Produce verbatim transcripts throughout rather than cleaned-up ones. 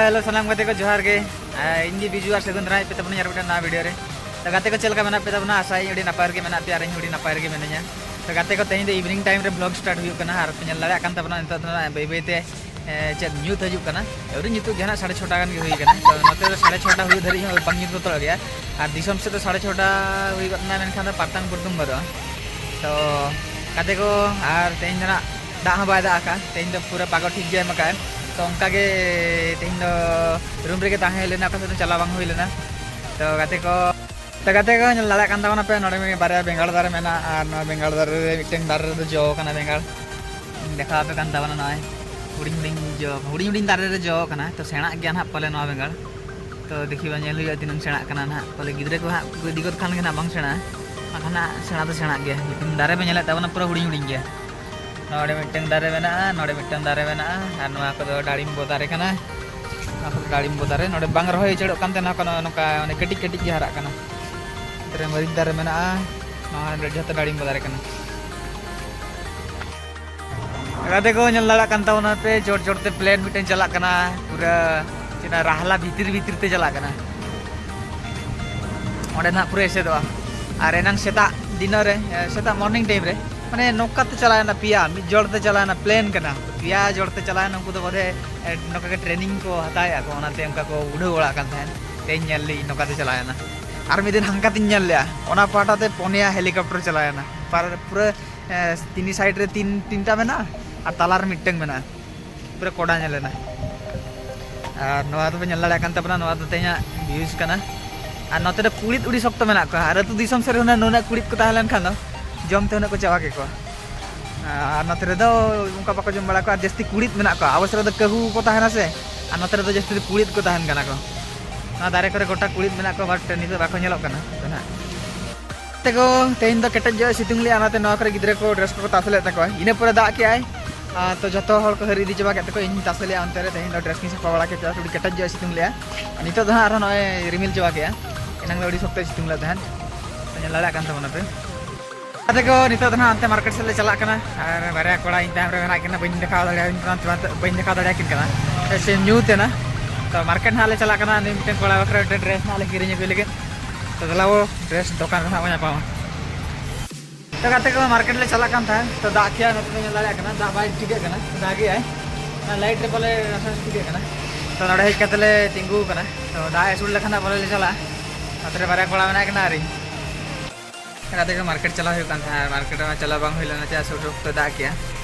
Hello, ᱥᱟᱱᱟᱢ ᱜᱟᱛᱮ ᱠᱚ ᱡᱚᱦᱟᱨ ᱜᱮ᱾ ᱟᱨ ᱤᱧ ᱜᱮ ᱵᱤᱡᱩ ᱟᱨ ᱥᱟᱹᱜᱩᱱ ᱫᱟᱨᱟᱢ ᱯᱮ ᱛᱟᱵᱚᱱᱟ ᱟᱨ ᱢᱤᱫᱴᱮᱱ ᱱᱟᱣᱟ ᱵᱷᱤᱰᱤᱭᱳ ᱨᱮ᱾ ᱛᱚ ᱜᱟᱛᱮ ᱠᱚ, ᱪᱮᱫ ᱞᱮᱠᱟ ᱢᱮᱱᱟᱜ ᱯᱮ ᱛᱟᱵᱚᱱᱟ? ᱟᱥᱟᱭᱟᱹᱧ ᱟᱹᱰᱤ ᱱᱟᱯᱟᱭ ᱨᱮᱜᱮ ᱢᱮᱱᱟᱜ ᱯᱮᱭᱟ ᱟᱨ ᱤᱧ ᱦᱚᱸ ᱟᱹᱰᱤ ᱱᱟᱯᱟᱭ ᱨᱮᱜᱮ ᱢᱤᱱᱟᱹᱧᱟ᱾ ᱛᱚ ᱜᱟᱛᱮ ᱠᱚ, ᱛᱮᱦᱮᱧ ᱫᱚ ᱤᱵᱷᱤᱱᱤᱝ ᱴᱟᱭᱤᱢ ᱨᱮ ᱵᱷᱞᱚᱜ ᱥᱴᱟᱨᱴ ᱦᱩᱭᱩᱜ ᱠᱟᱱᱟ ᱟᱨ ᱯᱮ ᱧᱮᱞ ᱫᱟᱲᱮᱭᱟᱜ ᱠᱟᱱ ᱛᱟᱵᱚᱱᱟ ᱱᱤᱛᱚᱜ ᱫᱚ ᱱᱟᱜ ᱵᱟᱹᱭ ᱵᱟᱹᱭ ᱛᱮ, ᱮ, ᱪᱮᱫ ᱧᱩᱛ ᱦᱤᱡᱩᱜ ᱠᱟᱱᱟ᱾ ᱟᱹᱣᱨᱤ ᱧᱩᱛᱩᱜ ᱜᱮᱭᱟ ᱱᱟᱜ, ᱥᱟᱲᱮ ᱪᱷᱚᱴᱟ ᱜᱟᱱ ᱜᱮ ᱦᱩᱭ ᱠᱟᱱᱟ᱾ ᱛᱚ ᱱᱚᱛᱮ ᱫᱚ ᱥᱟᱲᱮ ᱪᱷᱚᱴᱟ ᱦᱩᱭᱩᱜ ᱫᱷᱟᱹᱨᱤᱡ ᱦᱚᱸ ᱵᱟᱝ ᱧᱩᱛ ᱵᱚᱛᱚᱨᱚᱜ ᱜᱮᱭᱟ᱾ ᱟᱨ ᱫᱤᱥᱚᱢ ᱥᱮᱫ ᱫᱚ ᱥᱟᱲᱮ ᱪᱷᱚᱴᱟ ᱦᱩᱭ ᱜᱚᱫ ᱮᱱᱟ, ᱢᱮᱱᱠᱷᱟᱱ ᱫᱚ ᱯᱟᱛᱟᱝ ᱯᱩᱨᱛᱩᱝ ᱵᱟᱹᱱᱩᱜᱼᱟ᱾ ᱛᱚ ᱜᱟᱛᱮ ᱠᱚ, ᱟᱨ ᱛᱮᱦᱮᱧ ᱫᱚ ᱱᱟᱜ ᱫᱟᱜ ᱦᱚᱸ ᱵᱟᱭ ᱫᱟᱜ ᱟᱠᱟᱫ, ᱛᱮᱦᱮᱧ ᱫᱚ ᱯᱩᱨᱟᱹ ᱯᱟᱜᱚ ᱴᱷᱤᱠ ᱜᱮ ᱮᱢ ᱟᱠᱟᱫ᱾ ᱛᱚ ᱚᱱᱠᱟ ᱜᱮ ᱛᱮᱦᱮᱧ ᱫᱚ ᱨᱩᱢ ᱨᱮᱜᱮ ᱛᱟᱦᱮᱸ ᱦᱩᱭ ᱞᱮᱱᱟ, ᱚᱠᱟ ᱥᱮᱫ ᱦᱚᱸ ᱪᱟᱞᱟᱣ ᱵᱟᱝ ᱦᱩᱭ ᱞᱮᱱᱟ᱾ ᱛᱚ ᱜᱟᱛᱮ ᱠᱚ, ᱛᱚ ᱜᱟᱛᱮ ᱠᱚ, ᱧᱮᱞ ᱫᱟᱲᱮᱭᱟᱜ ᱠᱟᱱ ᱛᱟᱵᱚᱱᱟ ᱯᱮ, ᱱᱚᱰᱮ ᱢᱤᱫ ᱵᱟᱨᱭᱟ ᱵᱮᱸᱜᱟᱲ ᱫᱟᱨᱮ ᱢᱮᱱᱟᱜᱼᱟ, ᱟᱨ ᱱᱚᱣᱟ ᱵᱮᱸᱜᱟᱲ ᱫᱟᱨᱮ ᱨᱮ ᱢᱤᱫᱴᱮᱱ ᱫᱟᱨᱮ ᱨᱮᱫᱚ ᱡᱚ ᱟᱠᱟᱱᱟ ᱵᱮᱸᱜᱟᱲ᱾ ᱫᱮᱠᱷᱟᱣ ᱟᱯᱮ ᱠᱟᱱ ᱛᱟᱵᱚᱱᱟ ᱱᱚᱜᱼᱚᱭ ᱦᱩᱰᱤᱧ ᱦᱩᱰᱤᱧ ᱡᱚ, ᱦᱩᱰᱤᱧ ᱦᱩᱰᱤᱧ ᱫᱟᱨᱮ ᱨᱮ ᱡᱚ ᱟᱠᱟᱱᱟ᱾ ᱛᱚ ᱥᱮᱬᱟᱜ ᱜᱮᱭᱟ ᱱᱟᱦᱟᱜ ᱯᱟᱞᱮ ᱱᱚᱣᱟ ᱵᱮᱸᱜᱟᱲ᱾ ᱛᱚ ᱫᱮᱠᱷᱤ ᱵᱟ, ᱧᱮᱞ ᱦᱩᱭᱩᱜᱼᱟ ᱛᱤᱱᱟᱹᱜ ᱥᱮᱬᱟᱜ ᱠᱟᱱᱟ ᱱᱟᱦᱟᱜ᱾ ᱯᱟᱞᱮ ᱜᱤᱫᱽᱨᱟᱹ ᱠᱚ ᱦᱟᱸᱜ ᱠᱚ ᱤᱫᱤ ᱜᱚᱫ ᱠᱷᱟᱱ ᱜᱮ ᱱᱟᱦᱟᱜ ᱵᱟᱝ ᱥᱮᱬᱟᱜᱼᱟ, ᱵᱟᱠᱷᱟᱱ ᱦᱟᱸᱜ ᱥᱮᱬᱟ ᱫᱚ ᱥᱮᱬᱟᱜ ᱜᱮᱭᱟ᱾ ᱢᱤᱫᱴᱮᱱ ᱫᱟᱨᱮ ᱯᱮ ᱧᱮᱞᱮᱫ ᱛᱟᱵᱚᱱᱟ, ᱯᱩᱨᱟᱹ ᱦᱩᱰᱤᱧ ᱦᱩᱰᱤᱧ ᱜᱮᱭᱟ᱾ ᱱᱚᱰᱮ ᱢᱤᱫᱴᱟᱝ ᱫᱟᱨᱮ ᱢᱮᱱᱟᱜᱼᱟ, ᱱᱚᱰᱮ ᱢᱤᱫᱴᱟᱝ ᱫᱟᱨᱮ ᱢᱮᱱᱟᱜᱼᱟ, ᱟᱨ ᱱᱚᱣᱟ ᱠᱚᱫᱚ ᱰᱟᱲᱤᱢᱵᱚ ᱫᱟᱨᱮ ᱠᱟᱱᱟ᱾ ᱱᱚᱣᱟ ᱠᱚᱫᱚ ᱰᱟᱲᱤᱢᱵᱚ ᱫᱟᱨᱮ, ᱱᱚᱰᱮ ᱵᱟᱝ ᱨᱚᱦᱚᱭ ᱩᱪᱟᱹᱲᱚᱜ ᱠᱟᱱ ᱛᱟᱦᱮᱱᱟ ᱠᱳᱱᱳ, ᱱᱚᱝᱠᱟ ᱢᱟᱱᱮ ᱠᱟᱹᱴᱤᱡ ᱠᱟᱹᱴᱤᱡ ᱜᱮ ᱦᱟᱨᱟᱜ ᱠᱟᱱᱟ᱾ ᱱᱚᱛᱮ ᱨᱮ ᱢᱟᱹᱨᱤᱪ ᱫᱟᱨᱮ ᱢᱮᱱᱟᱜᱼᱟ, ᱱᱚᱣᱟ ᱡᱷᱚᱛᱚ ᱰᱟᱲᱤᱢᱵᱚ ᱫᱟᱨᱮ ᱠᱟᱱᱟ᱾ ᱜᱟᱛᱮ ᱠᱚ, ᱧᱮᱞ ᱫᱟᱲᱮᱭᱟᱜ ᱠᱟᱱ ᱛᱟᱵᱚᱱᱟ ᱯᱮ, ᱪᱚᱴ ᱪᱚᱴ ᱛᱮ ᱯᱞᱮᱱ ᱢᱤᱫᱴᱮᱱ ᱪᱟᱞᱟᱜ ᱠᱟᱱᱟ, ᱯᱩᱨᱟᱹ ᱪᱮᱫ ᱨᱟᱦᱞᱟ ᱵᱷᱤᱛᱤᱨ ᱵᱷᱤᱛᱤᱨ ᱛᱮ ᱪᱟᱞᱟᱜ ᱠᱟᱱᱟ᱾ ᱚᱸᱰᱮ ᱱᱟᱦᱟᱜ ᱯᱩᱨᱟᱹ ᱮᱥᱮᱫᱚᱜᱼᱟ᱾ ᱟᱨ ᱮᱱᱟᱝ ᱥᱮᱛᱟᱜ ᱫᱤᱱᱚ ᱨᱮ, ᱮ, ᱥᱮᱛᱟᱜ ᱢᱚᱨᱱᱤᱝ ᱴᱟᱭᱤᱢ ᱨᱮ, ᱢᱟᱱᱮ ᱱᱚᱝᱠᱟ ᱛᱮ ᱪᱟᱞᱟᱣᱮᱱᱟ ᱯᱮᱭᱟ, ᱢᱤᱫ ᱡᱚᱲ ᱛᱮ ᱪᱟᱞᱟᱣᱮᱱᱟ, ᱯᱞᱮᱱ ᱠᱟᱱᱟ᱾ ᱯᱮᱭᱟ ᱡᱚᱲ ᱛᱮ ᱪᱟᱞᱟᱣᱮᱱᱟ, ᱩᱱᱠᱩ ᱫᱚ ᱵᱚᱫᱷᱮ, ᱮ, ᱱᱚᱝᱠᱟ ᱜᱮ ᱴᱨᱮᱱᱤᱝ ᱠᱚ ᱦᱟᱛᱟᱣᱮᱫᱼᱟ ᱠᱚ, ᱚᱱᱟᱛᱮ ᱚᱱᱠᱟ ᱠᱚ ᱩᱰᱟᱹᱣ ᱵᱟᱲᱟᱜ ᱠᱟᱱ ᱛᱟᱦᱮᱸᱫ᱾ ᱛᱮᱦᱮᱧ ᱧᱮᱞ ᱞᱤᱧ ᱱᱚᱝᱠᱟ ᱛᱮ ᱪᱟᱞᱟᱣᱮᱱᱟ᱾ ᱟᱨ ᱢᱤᱫ ᱫᱤᱱ ᱦᱟᱱᱠᱟ ᱛᱤᱧ ᱧᱮᱞ ᱞᱮᱜᱼᱟ, ᱚᱱᱟ ᱯᱟᱦᱴᱟ ᱛᱮ ᱯᱚᱱᱭᱟ ᱦᱮᱞᱤᱠᱚᱯᱴᱟᱨ ᱪᱟᱞᱟᱣᱮᱱᱟ᱾ ᱯᱟᱨ-, ᱯᱩᱨᱟᱹ, ᱮ, ᱛᱤᱱᱤ ᱥᱟᱭᱤᱰ ᱨᱮ ᱛᱤᱱ, ᱛᱤᱱᱴᱟ ᱢᱮᱱᱟᱜᱼᱟ ᱟᱨ ᱛᱟᱞᱟ ᱨᱮ ᱢᱤᱫᱴᱟᱝ ᱢᱮᱱᱟᱜᱼᱟ᱾ ᱯᱩᱨᱟᱹ ᱠᱚᱰᱟ ᱧᱮᱞ ᱮᱱᱟ᱾ ᱟᱨ ᱱᱚᱣᱟ ᱫᱚᱯᱮ ᱧᱮᱞ ᱫᱟᱲᱮᱭᱟᱜ ᱠᱟᱱ ᱛᱟᱵᱚᱱᱟ, ᱱᱚᱣᱟ ᱫᱚ ᱛᱮᱦᱮᱧᱟᱜ ᱵᱷᱤᱭᱩᱡᱽ ᱠᱟᱱᱟ᱾ ᱟᱨ ᱱᱚᱛᱮ ᱨᱮ ᱠᱩᱲᱤᱫ ᱩᱲᱤ ᱥᱚᱠᱛᱚ ᱢᱮᱱᱟᱜ ᱠᱚᱣᱟ᱾ ᱟᱨ ᱟᱹᱛᱩ ᱫᱤᱥᱚᱢ ᱥᱮᱫ ᱨᱮ ᱦᱩᱱᱟᱹᱝ ᱱᱩᱱᱟᱹᱜ ᱠᱩᱲᱤᱫ ᱠᱚ ᱛᱟᱦᱮᱸ ᱞᱮᱱᱠᱷᱟᱱ ᱫᱚ ᱡᱚᱢ ᱛᱮ ᱦᱩᱱᱟᱹᱝ ᱠᱚ ᱪᱟᱵᱟ ᱠᱮᱠᱚᱣᱟ᱾ ᱟᱨ ᱱᱚᱛᱮ ᱨᱮᱫᱚ ᱚᱱᱠᱟ ᱵᱟᱠᱚ ᱡᱚᱢ ᱵᱟᱲᱟ ᱠᱚᱣᱟ, ᱟᱨ ᱡᱟᱹᱥᱛᱤ ᱠᱩᱲᱤᱫ ᱢᱮᱱᱟᱜ ᱠᱚᱣᱟ᱾ ᱟᱵᱚ ᱥᱮᱫ ᱨᱮᱫᱚ ᱠᱟᱹᱦᱩ ᱠᱚ ᱛᱟᱦᱮᱱᱟ ᱥᱮ, ᱟᱨ ᱱᱚᱛᱮ ᱨᱮᱫᱚ ᱡᱟᱹᱥᱛᱤ ᱫᱚ ᱠᱩᱲᱤᱫ ᱠᱚ ᱛᱟᱦᱮᱱ ᱠᱟᱱᱟ ᱠᱚ᱾ ᱱᱚᱣᱟ ᱫᱟᱨᱮ ᱠᱚᱨᱮ ᱜᱚᱴᱟ ᱠᱩᱲᱤᱫ ᱢᱮᱱᱟᱜ ᱠᱚᱣᱟ, but ᱱᱤᱛᱚᱜ ᱵᱟᱠᱚ ᱧᱮᱞᱚᱜ ᱠᱟᱱᱟ ᱱᱟᱦᱟᱜ᱾ ᱛᱮᱠᱚ, ᱛᱮᱦᱮᱧ ᱫᱚ ᱠᱮᱴᱮᱡ ᱧᱚᱜ ᱮ ᱥᱤᱛᱩᱝ ᱞᱮᱜᱼᱟ, ᱚᱱᱟᱛᱮ ᱱᱚᱣᱟ ᱠᱚᱨᱮ ᱜᱤᱫᱽᱨᱟᱹ ᱠᱚ ᱰᱨᱮᱥ ᱠᱚᱠᱚ ᱛᱟᱥᱮ ᱞᱮᱫ ᱛᱟᱠᱚᱣᱟ᱾ ᱤᱱᱟᱹ ᱯᱚᱨᱮ ᱫᱟᱜ ᱠᱮᱜᱼᱟᱭ, ᱟᱨ ᱛᱚ ᱡᱚᱛᱚ ᱦᱚᱲ ᱠᱚ ᱦᱟᱹᱨ ᱤᱫᱤ ᱪᱟᱵᱟ ᱠᱮᱫ ᱛᱟᱠᱚᱣᱟ᱾ ᱤᱧ ᱛᱟᱥᱮ ᱞᱮᱜᱼᱟ ᱚᱱᱛᱮ ᱨᱮ, ᱛᱮᱦᱮᱧ ᱫᱚ ᱰᱨᱮᱥ ᱠᱚᱧ ᱥᱟᱯᱷᱟ ᱵᱟᱲᱟ ᱠᱮᱫ ᱛᱮ ᱟᱹᱰᱤ ᱠᱮᱴᱮᱡ ᱧᱚᱜ ᱮ ᱥᱤᱛᱩᱝ ᱞᱮᱜᱼᱟ᱾ ᱟᱨ ᱱᱤᱛᱚᱜ ᱫᱚ ᱦᱟᱸᱜ ᱟᱨᱦᱚᱸ ᱱᱚᱜᱼᱚᱭ ᱨᱤᱢᱤᱞ ᱪᱟᱵᱟ ᱠᱮᱜᱼᱟ, ᱮᱱᱟᱝ ᱫᱚ ᱟᱹᱰᱤ ᱥᱚᱠᱛᱚᱭ ᱥᱤᱛᱩᱝ ᱞᱮᱫ ᱛᱟᱦᱮᱸᱫ, ᱛᱚ ᱧᱮᱞ ᱫᱟᱲᱮᱭᱟᱜ ᱠᱟᱱ ᱛᱟᱵᱚᱱᱟᱯᱮ᱾ ᱜᱟᱛᱮ ᱠᱚ, ᱱᱤᱛᱚᱜ ᱫᱚ ᱱᱟᱦᱟᱜ ᱚᱱᱛᱮ ᱢᱟᱨᱠᱮᱴ ᱥᱮᱫ ᱞᱮ ᱪᱟᱞᱟᱜ ᱠᱟᱱᱟ, ᱟᱨ ᱵᱟᱨᱭᱟ ᱠᱚᱲᱟ ᱤᱧ ᱛᱟᱭᱚᱢ ᱨᱮ ᱢᱮᱱᱟᱜ ᱠᱤᱱᱟ, ᱵᱟᱹᱧ ᱫᱮᱠᱷᱟᱣ ᱫᱟᱲᱮᱭᱟᱠᱤᱱ ᱠᱟᱱᱟ, ᱵᱟᱹᱧ ᱫᱮᱠᱷᱟᱣ ᱫᱟᱲᱮᱭᱟᱠᱤᱱ ᱠᱟᱱᱟ, ᱪᱮᱫᱟᱜ ᱥᱮ ᱧᱩᱛ ᱮᱱᱟ᱾ ᱛᱚ ᱢᱟᱨᱠᱮᱴ ᱱᱟᱦᱟᱜ ᱞᱮ ᱪᱟᱞᱟᱜ ᱠᱟᱱᱟ, ᱱᱩᱭ ᱢᱤᱫᱴᱮᱱ ᱠᱚᱲᱟ ᱵᱟᱠᱷᱨᱟ ᱢᱤᱫᱴᱮᱱ ᱰᱨᱮᱥ ᱱᱟᱦᱟᱜ ᱞᱮ ᱠᱤᱨᱤᱧ ᱟᱹᱜᱩᱭ ᱞᱟᱹᱜᱤᱫ᱾ ᱛᱚ ᱫᱮᱞᱟ ᱵᱚ ᱰᱨᱮᱥ ᱫᱚᱠᱟᱱ ᱨᱮ ᱱᱟᱦᱟᱜ ᱵᱚ ᱧᱟᱯᱟᱢᱟ᱾ ᱛᱚ ᱜᱟᱛᱮ ᱠᱚ, ᱢᱟᱨᱠᱮᱴ ᱞᱮ ᱪᱟᱞᱟᱜ ᱠᱟᱱ ᱛᱟᱦᱮᱸᱫ, ᱛᱚ ᱫᱟᱜ ᱠᱮᱜᱼᱟ, ᱱᱚᱛᱮ ᱯᱮ ᱧᱮᱞ ᱫᱟᱲᱮᱭᱟᱜ ᱠᱟᱱᱟ, ᱫᱟᱜ ᱵᱟᱭ ᱴᱷᱤᱠᱟᱹᱜ ᱠᱟᱱᱟ, ᱫᱟᱜᱮᱜᱼᱟᱭ, ᱚᱱᱟ ᱞᱟᱭᱤᱴ ᱨᱮ ᱵᱚᱞᱮ ᱱᱟᱥᱮ ᱱᱟᱥᱮ ᱴᱷᱤᱠᱟᱹᱜ ᱠᱟᱱᱟ᱾ ᱛᱚ ᱱᱚᱰᱮ ᱦᱮᱡ ᱠᱟᱛᱮ ᱞᱮ ᱛᱤᱸᱜᱩ ᱟᱠᱟᱱᱟ, ᱛᱚ ᱫᱟᱜ ᱟᱹᱥᱩᱲ ᱞᱮᱠᱷᱟᱱ ᱦᱟᱸᱜ ᱵᱚᱞᱮ ᱞᱮ ᱪᱟᱞᱟᱜᱼᱟ᱾ ᱱᱚᱛᱮ ᱨᱮ ᱵᱟᱨᱭᱟ ᱠᱚᱲᱟ ᱢᱮᱱᱟᱜ ᱠᱤᱱᱟ ᱟᱨ ᱤᱧ᱾ ᱜᱟᱛᱮ ᱠᱚ, ᱢᱟᱨᱠᱮᱴ ᱪᱟᱞᱟᱣ ᱦᱩᱭᱩᱜ ᱠᱟᱱ ᱛᱟᱦᱮᱸᱫ, ᱟᱨ ᱢᱟᱨᱠᱮᱴ ᱨᱮᱢᱟ ᱪᱟᱞᱟᱣ ᱵᱟᱝ ᱦᱩᱭ ᱞᱮᱱᱟ, ᱪᱮᱫᱟᱜ ᱥᱮ ᱩᱱ ᱚᱠᱛᱚ ᱫᱟᱜ ᱠᱮᱜᱼᱟ᱾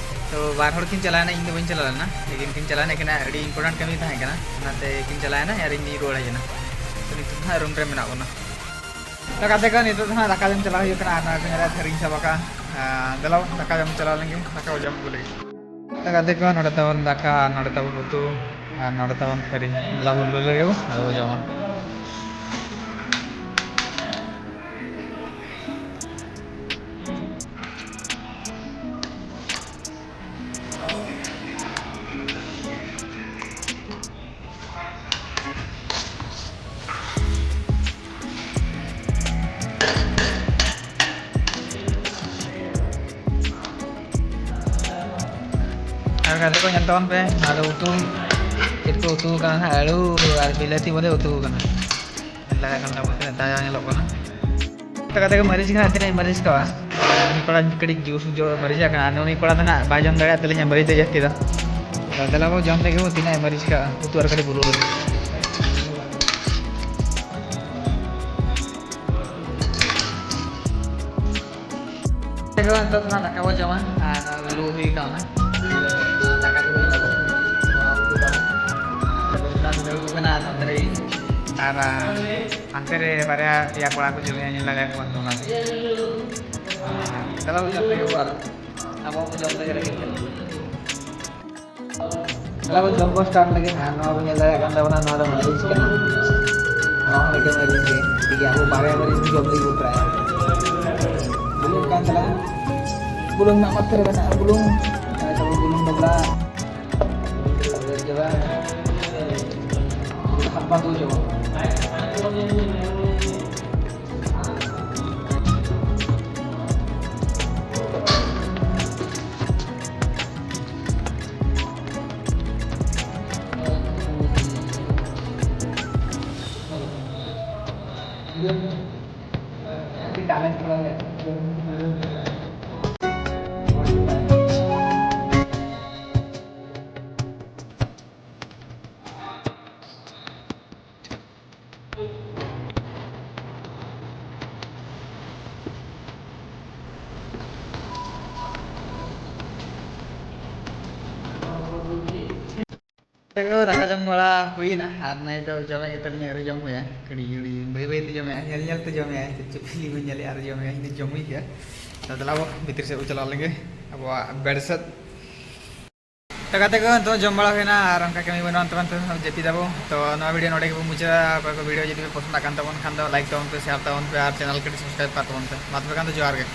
ᱛᱚ ᱵᱟᱨ ᱦᱚᱲ ᱠᱤᱱ ᱪᱟᱞᱟᱣ ᱮᱱᱟ, ᱤᱧ ᱫᱚ ᱵᱟᱹᱧ ᱪᱟᱞᱟᱣ ᱞᱮᱱᱟ, ᱞᱮᱠᱤᱱ ᱠᱤᱱ ᱪᱟᱞᱟᱣ ᱮᱱᱟ, ᱟᱹᱠᱤᱱᱟᱜ ᱟᱹᱰᱤ important ᱠᱟᱹᱢᱤ ᱛᱟᱦᱮᱸ ᱠᱟᱱᱟ, ᱚᱱᱟᱛᱮ ᱠᱤᱱ ᱪᱟᱞᱟᱣ ᱮᱱᱟ ᱟᱨ ᱤᱧ ᱜᱤᱧ ᱨᱩᱣᱟᱹᱲ ᱦᱮᱡ ᱮᱱᱟ᱾ ᱛᱚ ᱱᱤᱛᱚᱜ ᱫᱚ ᱦᱟᱸᱜ ᱨᱩᱢ ᱨᱮ ᱢᱮᱱᱟᱜ ᱵᱚᱱᱟ᱾ ᱛᱚ ᱜᱟᱛᱮ ᱠᱚ, ᱱᱤᱛᱚᱜ ᱫᱚ ᱦᱟᱸᱜ ᱫᱟᱠᱟ ᱡᱚᱢ ᱪᱟᱞᱟᱣ ᱦᱩᱭᱩᱜ ᱠᱟᱱᱟ, ᱟᱨ ᱱᱚᱜᱼᱚᱭ ᱠᱚ ᱧᱮᱞᱮᱫ ᱛᱷᱟᱹᱨᱤᱧ ᱥᱟᱵ ᱟᱠᱟᱫᱼᱟ᱾ ᱟᱨ ᱫᱮᱞᱟ ᱵᱚᱱ ᱫᱟᱠᱟ ᱡᱚᱢ ᱪᱟᱞᱟᱣ ᱞᱮᱱ ᱜᱮ, ᱫᱟᱠᱟ ᱵᱚ ᱡᱚᱢ ᱟᱹᱜᱩ ᱞᱮᱜᱮ᱾ ᱛᱚ ᱜᱟᱛᱮ ᱠᱚ, ᱱᱚᱰᱮ ᱛᱟᱵᱚᱱ ᱫᱟᱠᱟ, ᱟᱨ ᱱᱚᱰᱮ ᱛᱟᱵᱚᱱ ᱩᱛᱩ, ᱟᱨ ᱱᱚᱰᱮ ᱛᱟᱵᱚᱱ ᱛᱷᱟᱹᱨᱤ᱾ ᱫᱮᱞᱟ ᱵᱚᱱ ᱞᱩ ᱞᱮᱜᱮ ᱵᱚ, ᱟᱫᱚ ᱵᱚ ᱡᱚᱢᱟ᱾ ᱟᱨ ᱜᱟᱛᱮ ᱠᱚ, ᱧᱮᱞ ᱛᱟᱵᱚᱱ ᱯᱮ, ᱱᱚᱣᱟ ᱫᱚ ᱩᱛᱩ, ᱪᱮᱫ ᱠᱚ ᱩᱛᱩ ᱠᱟᱱᱟ ᱦᱟᱸᱜ, ᱟᱹᱞᱩ ᱟᱨ ᱵᱤᱞᱟᱹᱛᱤ ᱵᱚᱞᱮ ᱩᱛᱩ ᱠᱟᱱᱟ᱾ ᱧᱮᱞ ᱫᱟᱲᱮᱭᱟᱜ ᱠᱟᱱ ᱛᱟᱵᱚᱱ ᱯᱮ, ᱛᱟᱡᱟ ᱧᱮᱞᱚᱜ ᱠᱟᱱᱟ᱾ ᱛᱚ ᱜᱟᱛᱮ ᱠᱚ, ᱢᱟᱹᱨᱤᱪ ᱜᱮ ᱦᱟᱸᱜ ᱛᱤᱱᱟᱹᱜ ᱢᱟᱹᱨᱤᱪ ᱠᱟᱜᱼᱟ᱾ ᱩᱱᱤ ᱠᱚᱲᱟ ᱠᱟᱹᱴᱤᱡ ᱡᱩᱥ ᱡᱚ ᱢᱟᱹᱨᱤᱪ ᱠᱟᱱᱟ, ᱟᱨ ᱩᱱᱤ ᱠᱚᱲᱟ ᱫᱚ ᱦᱟᱸᱜ ᱵᱟᱭ ᱡᱚᱢ ᱫᱟᱲᱮᱭᱟᱜ ᱛᱟᱹᱞᱤᱧᱟ ᱢᱟᱹᱨᱤᱪ ᱫᱚ ᱡᱟᱹᱥᱛᱤ ᱫᱚ᱾ ᱛᱚ ᱫᱮᱞᱟ ᱵᱚ ᱡᱚᱢ ᱞᱮᱜᱮ ᱵᱚ, ᱛᱤᱱᱟᱹᱜ ᱢᱟᱹᱨᱤᱪ ᱠᱟᱜᱼᱟ, ᱩᱛᱩ ᱟᱨ ᱠᱟᱹᱴᱤᱡ ᱵᱩᱞᱩᱝ ᱨᱮ᱾ ᱱᱤᱛᱚᱜ ᱫᱚ ᱱᱟᱜ ᱫᱟᱠᱟ ᱵᱚ ᱡᱚᱢᱟ ᱟᱨ ᱞᱩ ᱦᱩᱭ ᱠᱟᱣᱱᱟ᱾ ᱫᱟᱠᱟ ᱠᱚ ᱦᱩᱭ ᱠᱟᱱᱟ, ᱟᱨ ᱦᱟᱱᱛᱮ ᱨᱮ ᱵᱟᱨᱭᱟ ᱯᱮᱭᱟ ᱠᱚᱲᱟ ᱠᱚ ᱡᱚᱢᱮᱜᱼᱟ, ᱧᱮᱞ ᱫᱟᱲᱮᱭᱟᱠᱚ ᱠᱟᱱ ᱛᱟᱵᱚᱱᱟ᱾ ᱪᱟᱞᱟᱣ ᱡᱚᱢ ᱞᱮᱜᱮ ᱵᱚ ᱟᱨ ᱟᱵᱚ ᱵᱚ ᱡᱚᱢ ᱞᱮᱜᱮ ᱨᱮᱸᱜᱮᱡ ᱠᱟᱱᱟ᱾ ᱛᱟᱦᱞᱮ ᱵᱚᱱ ᱡᱚᱢ ᱠᱚ start ᱞᱮᱜᱮ᱾ ᱟᱨ ᱱᱚᱣᱟ ᱵᱚᱱ ᱧᱮᱞ ᱫᱟᱲᱮᱭᱟᱜ ᱠᱟᱱ ᱛᱟᱵᱚᱱᱟ, ᱱᱚᱣᱟ ᱫᱚ ᱢᱟᱹᱨᱤᱪ ᱠᱟᱱᱟ᱾ ᱱᱚᱣᱟ ᱦᱚᱸ ᱢᱤᱫᱴᱮᱱ ᱢᱟᱹᱨᱤᱪ ᱜᱮ᱾ ᱴᱷᱤᱠ ᱜᱮᱭᱟ, ᱟᱵᱚ ᱵᱟᱨᱭᱟ ᱢᱟᱹᱨᱤᱪ ᱵᱚᱱ ᱡᱚᱢ ᱞᱟᱹᱜᱤᱫ ᱵᱚᱱ ᱴᱨᱟᱭᱟ᱾ ᱵᱩᱞᱩᱝ ᱠᱟᱱ ᱛᱟᱞᱟᱝᱟ, ᱵᱩᱞᱩᱝ ᱨᱮᱱᱟᱜ ᱢᱟᱛᱨᱟ ᱢᱮᱱᱟᱜᱼᱟ, ᱵᱩᱞᱩᱝ᱾ ᱟᱨ ᱛᱟᱨᱯᱚᱨ ᱵᱩᱞᱩᱝ ᱵᱟᱵᱞᱟ᱾ ᱦᱟᱯᱟ ᱫᱩ ᱡᱚᱢᱟ᱾ ᱛᱚ ᱫᱟᱠᱟ ᱡᱚᱢ ᱵᱟᱲᱟ ᱦᱩᱭᱱᱟ, ᱟᱨ ᱱᱩᱭ ᱫᱚ ᱡᱚᱢᱮᱫ ᱜᱮ ᱛᱟᱹᱞᱤᱧᱟ, ᱟᱹᱣᱨᱤ ᱡᱚᱢ ᱦᱩᱭᱟ᱾ ᱠᱟᱹᱴᱤᱡ ᱠᱟᱹᱴᱤᱡ ᱵᱟᱹᱭ ᱵᱟᱹᱭ ᱛᱮ ᱡᱚᱢᱮᱫᱼᱟ, ᱧᱮᱞ ᱧᱮᱞ ᱛᱮ ᱡᱚᱢᱮᱫᱼᱟ᱾ ᱪᱮᱫ ᱪᱚ ᱯᱷᱤᱞᱢ ᱧᱮᱞᱮᱫᱼᱟ, ᱟᱹᱣᱨᱤ ᱡᱚᱢ ᱦᱩᱭᱟ, ᱤᱧ ᱫᱚ ᱡᱚᱢ ᱦᱩᱭ ᱠᱮᱫᱟ᱾ ᱛᱚ ᱫᱮᱞᱟ ᱵᱚ ᱵᱷᱤᱛᱤᱨ ᱥᱮᱫ ᱵᱚ ᱪᱟᱞᱟᱣ ᱞᱮᱱᱜᱮ, ᱟᱵᱚᱣᱟᱜ ᱵᱮᱰ ᱥᱮᱫ᱾ ᱛᱚ ᱜᱟᱛᱮ ᱠᱚ, ᱱᱤᱛᱚᱜ ᱡᱚᱢ ᱵᱟᱲᱟ ᱦᱩᱭᱱᱟ ᱟᱨ ᱚᱱᱠᱟ ᱠᱟᱹᱢᱤ ᱵᱟᱹᱱᱩᱜᱼᱟ, ᱛᱚ ᱱᱤᱛᱚᱜ ᱡᱟᱹᱯᱤᱫ ᱟᱵᱚ᱾ ᱛᱚ ᱱᱚᱣᱟ ᱵᱷᱤᱰᱤᱭᱳ ᱱᱚᱰᱮ ᱜᱮᱵᱚ ᱢᱩᱪᱟᱹᱫᱟ᱾ ᱚᱠᱚᱭ ᱠᱚ ᱵᱷᱤᱰᱤᱭᱳ ᱡᱩᱫᱤ ᱯᱮ ᱯᱚᱥᱚᱱᱫ ᱟᱜ ᱠᱟᱱ ᱛᱟᱵᱚᱱ ᱠᱷᱟᱱ ᱫᱚ ᱞᱟᱭᱤᱠ ᱛᱟᱵᱚᱱ ᱯᱮ, ᱥᱮᱭᱟᱨ ᱛᱟᱵᱚᱱ ᱯᱮ ᱟᱨ ᱪᱮᱱᱮᱞ ᱠᱟᱹᱴᱤᱡ ᱥᱟᱵᱥᱠᱨᱟᱭᱤᱵ ᱠᱟᱜ ᱛᱟᱵᱚᱱ ᱯᱮ᱾ ᱢᱟ ᱛᱚᱵᱮ ᱠᱷᱟᱱ ᱫᱚ ᱡᱚᱦᱟᱨ ᱜᱮ᱾